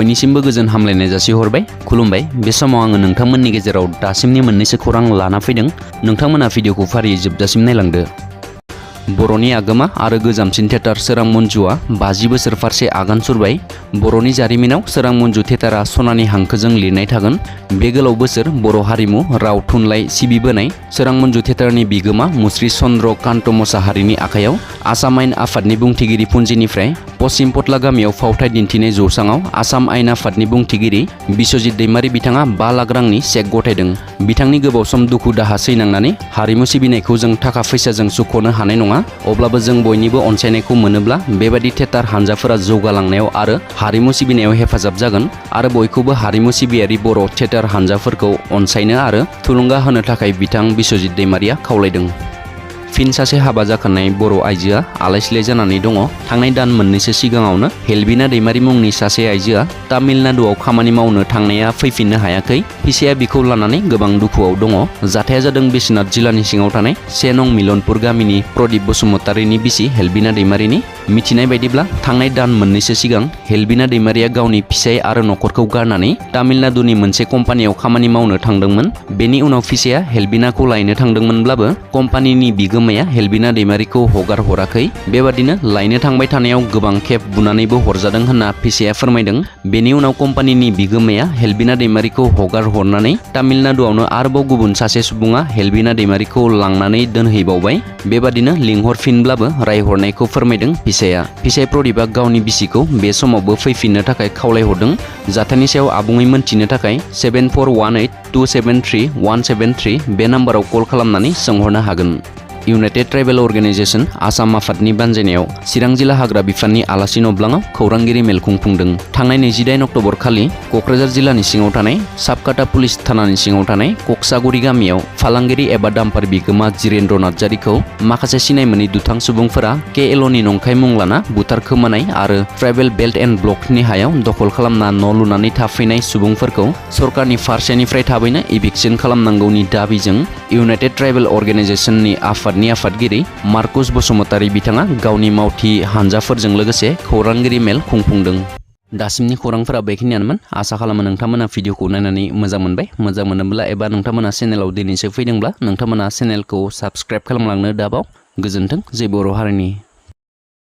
बयनिसिमबो गोजोन हामलायनाय जासिहरबाय खुलुमबाय। बे समाव आङो नोंथांमोननि गेजेराव दासिमनि मोननैसो खौरां लाना फैदों। नोंथांमोना भिडिअखौ फारियै जोबजासिम नायलांदो। बर'नि आगोमा आरो गोजामसिन थियेटार सोरां मन्जुआ 50 बोसोर फारसे आगान सुरबाय। बर'नि जारिमिनाव सोरां मन्जु थियेटारा सनानि हांखोजों लिरनाय थागोन। बे गोलाव बोसोर बर' हारिमु राव थुनलाइ सिबिबोनाय सोरां मन्जु थियेटारनि बिगोमा मुस्रि चन्द्र कान्त मोसाहारिनि आखायाव आसाम आयेन आफादनि बुंथिगिरि पुन्जिनिफ्राय पश्चिम पटला गामियाव फावथाय दिन्थिनाय जौसाङाव आसाम आयेन आफादनि बुंथिगिरि बिश्वजित दैमारि बिथाङा 5 लाख रांनि चेक गथायदों। बिथांनि गोबाव सम दुखु दाहा सैनांनानै हारिमु सिबिनायखौ जों थाखा फैसाजों सुख'नो हानाय नङा। अब्लाबो जों बयनिबो अनसायनायखौ मोनोब्ला बेबादि थियेटार हानजाफोरा जौगालांनायाव आरो हारिमु सिबिनायाव हेफाजाब जागोन आरो बयखौबो हारिमु सिबियारि बर' थियेटार हानजाफोरखौ अनसायनो आरो थुलुंगा होनो थाखाय बिथां बिश्वजित दैमारिया खावलायदों। फिन सासे हाबा जाखानाय बर' आइजोआ आलाय-सिलाय जानानै दङ। थांनाय दान मोननैसो सिगाङावनो हेलबिना दैमारि मुंनि सासे आइजोआ तामिलनाडुआव खामानि मावनो थांनाया फैफिननो हायाखै। फिसाया बिखौ लानानै गोबां दुखुआव दङ। जाथाया जादों बिश्वनाथ जिल्लानि सिङाव थानाय 1 नं मिलनपुर गामिनि प्रदीप बसुमतारीनि बिसि हेलबिना दैमारिनि। मिथिनाय बायदिब्ला थांनाय दान मोननैसो सिगां हेलबिना दैमारिया गावनि फिसाय आरो नखरखौ गारनानै तामिलनाडुनि मोनसे कम्पानियाव खामानि मावनो थांदोंमोन। बेनि उनाव फिसाया हेलबिनाखौ लायनो थांदोंमोनब्लाबो कम्पानिनि बिगोमाया हेलबिना दैमारिखौ हगार हराखै। बेबादिनो लायनो थांबाय थानायाव गोबां खेब बुनानैबो हरजादों होनना फिसाया फोरमायदों। बेनि उनाव कम्पानिनि बिगोमाया हेलबिना दैमारिखौ हगार हरनानै तामिलनाडुआवनो आरोबाव गुबुन सासे सुबुङा हेलबिना दैमारिखौ लांनानै दोनहैबावबाय। बेबादिनो लिंहरफिनब्लाबो रायहरनायखौ फोरमायदों फिसाय प्रदीपआ गावनि बिसिखौ बे समावबो फैफिननो थाखाय खावलायहरदों। जाथायनि सायाव आबुङै मोनथिनो थाखाय 7418273173 बे नाम्बाराव कल खालामनानै सोंहरनो हागोन। इउनाइटेड ट्राइबेल अर्गेनाइजेशन आसाम आफादनि बानजायनायाव चिरां जिल्ला हाग्रा बिफाननि आलासि नब्लाङाव खौरांगिरि मेल खुंफुंदों। थांनाय 28 अक्ट'बर खालि क'क्राझार जिल्लानि सिङाव थानाय साबकाटा पुलिस थानानि सिङाव थानाय कक्सागुरि गामियाव फालांगिरि एबा दाम्पार बिगोमा जिरेन्द्र नार्जारिखौ माखासे सिनाय मोनै दुथां सुबुंफोरा KLOनि नंखाय मुं लाना बुथारखोमानाय आरो ट्राइबेल बेल्ट एन्ड ब्लकनि हायाव दखल खालामना न' लुनानै थाफैनाय सुबुंफोरखौ सरकारनि फारसेनिफ्राय थाबैनो इभिक्सन खालामनांगौनि दाबिजों इउनाइटेड ट्राइबेल अर्गेनाइजेशननि आफादनि आफादगिरि मार्कुस बसुमतारी बिथाङा गावनि मावथि हानजाफोरजों लोगोसे खौरांगिरि मेल खुंफुंदों। दासिमनि खौरांफोरा बेखिनियानोमोन। आसा खालामो नोंथांमोना भिडिअखौ नायनानै मोजां मोनबाय। मोजां मोनोब्ला एबा नोंथांमोना चेनेलाव दिनैसो फैदोंब्ला नोंथांमोना चेनेलखौ साबस्क्राइब खालामलांनो दाबाव। गोजोन्थों। जय बर' हारिनि।